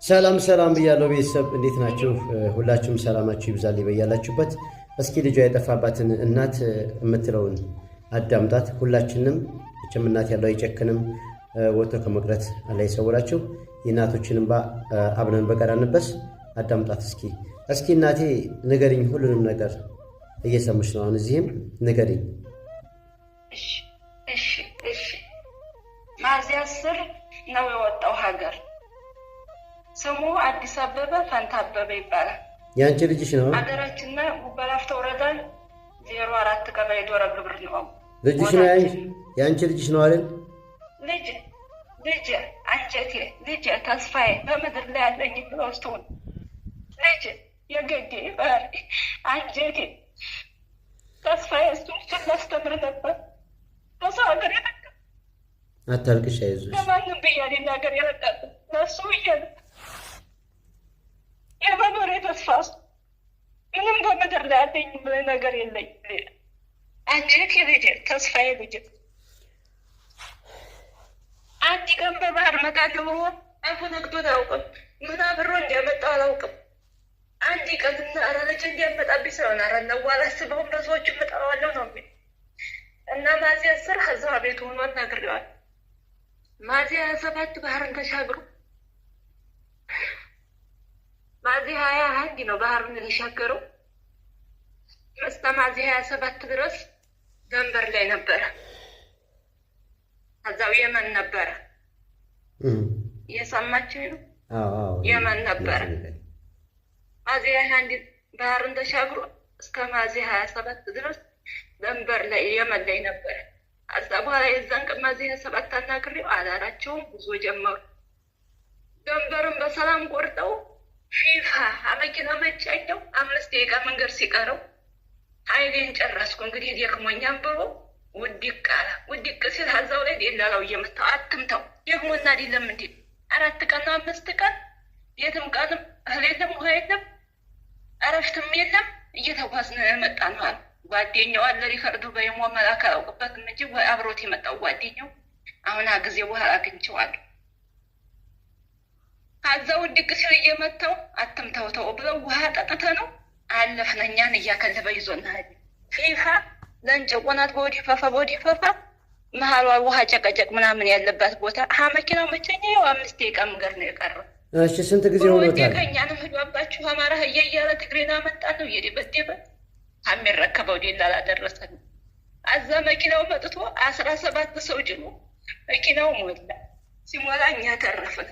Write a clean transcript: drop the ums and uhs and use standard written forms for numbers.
ሰላም ሰላም ብያለሁ ቤተሰብ፣ እንዴት ናችሁ? ሁላችሁም ሰላማችሁ ይብዛል በያላችሁበት። እስኪ ልጇ የጠፋባትን እናት የምትለውን አዳምጣት። ሁላችንም መቼም እናት ያለው አይጨክንም፣ ወጥቶ ከመቅረት አላህ ይሰውራችሁ። የእናቶችን እንባ አብረን በጋራ እንበስ። አዳምጣት እስኪ። እስኪ እናቴ ንገሪኝ፣ ሁሉንም ነገር እየሰሙች ነው። አሁን እዚህም ንገሪኝ። እሺ፣ ሚያዝያ 10 ነው የወጣው ሀገር። ስሙ አዲስ አበበ ፈንታ አበበ ይባላል። የአንቺ ልጅሽ ነው? ሀገራችንና ጉባላፍቶ ወረዳ 04 ቀበሌ ዶረ ግብር ነው። ልጅሽ ነው? የአንቺ ልጅሽ ነው አይደል? ልጅ ልጅ አንጀቴ ልጅ ተስፋዬ በምድር ላይ ያለኝ ብለውስቱን ልጅ የገዴ ባህሪ አንጀቴ ተስፋዬ እሱን ላስተምር ነበር በሰው ሀገር የለቀ አታልቅሽ፣ አይዞሽ። ለማንም ብያሌ ሀገር የለቀቅ ለእሱ ብዬ ነው የመኖሬ ተስፋ እሱ። ምንም በምድር ላይ ያለኝ ነገር የለኝ። አንጀቴ ልጅ ተስፋዬ ልጅ አንድ ቀን በባህር እመጣለሁ ብሎ አፉ ነግቶት አያውቅም። ምን አብሮ እንዲያመጣው አላውቅም። አንድ ቀን ኧረ ልጅ እንዲያመጣብኝ ስለሆነ ኧረ ነው አላስበውም፣ ለሰዎቹ እመጣዋለሁ ነው የሚል እና ሚያዝያ 10 እዛው ቤቱ ሆኖ ነግሬዋለሁ። ሚያዝያ 27 ባህርን ተሻግሮ ሚያዝያ 21 ነው ባህሩን የተሻገረው። እስከ ሚያዝያ 27 ድረስ ደንበር ላይ ነበረ። ከዛው የመን ነበረ። እየሰማችሁ ነው? የመን ነበረ። ሚያዝያ 21 ባህርን ተሻግሮ እስከ ሚያዝያ 27 ድረስ ደንበር ላይ የመን ላይ ነበረ። ከዛ በኋላ የዛን ቀን ሚያዝያ 27 አናግሬው አላላቸውም። ጉዞ ጀመሩ። ደንበርን በሰላም ቆርጠው ፊፋ መኪና መጫኘው 5 ደቂቃ መንገድ ሲቀረው ኃይሌን ጨረስኩ እንግዲህ ደክሞኛም ብሎ ውድቅ አለ። ውድቅ ሲል እዛው ላይ ደላላው እየመታው አትምተው ደግሞና አይደለም እንዴ 4 ቀን ነው 5 ቀን የትም ቀንም እህል የለም ውሃ የለም እረፍትም የለም እየተጓዝን የመጣ ነው አለ። ጓደኛው አለ ሪከርዱ በይሞ መላክ አላውቅበትም እንጂ አብሮት የመጣው ጓደኛው አሁን ጊዜ በኋላ አግኝቼዋለሁ። ከዛ ውድቅ ሲል እየመታው አትምተው ተው ብለው ውሃ ጠጥተ ነው አለፍን። እኛን እያከለበ ይዞና ፊፋ ለእንጨቆናት በወዲህ ፈፋ በወዲህ ፈፋ መሀሏ ውሃ ጨቀጨቅ ምናምን ያለባት ቦታ መኪናው መቸኛ ያው 5 ደቂቃ መንገድ ነው የቀረው። እሺ ስንት ጊዜ ሆኖታል? እኛንም ሂዱ አባችሁ አማራ እያለ ትግሬን አመጣ ነው እየደበደበ የሚረከበው ደላላ ደረሰን። አዛ መኪናው መጥቶ 17 ሰው ጭኖ መኪናው ሞላ። ሲሞላ እኛ ተረፍን።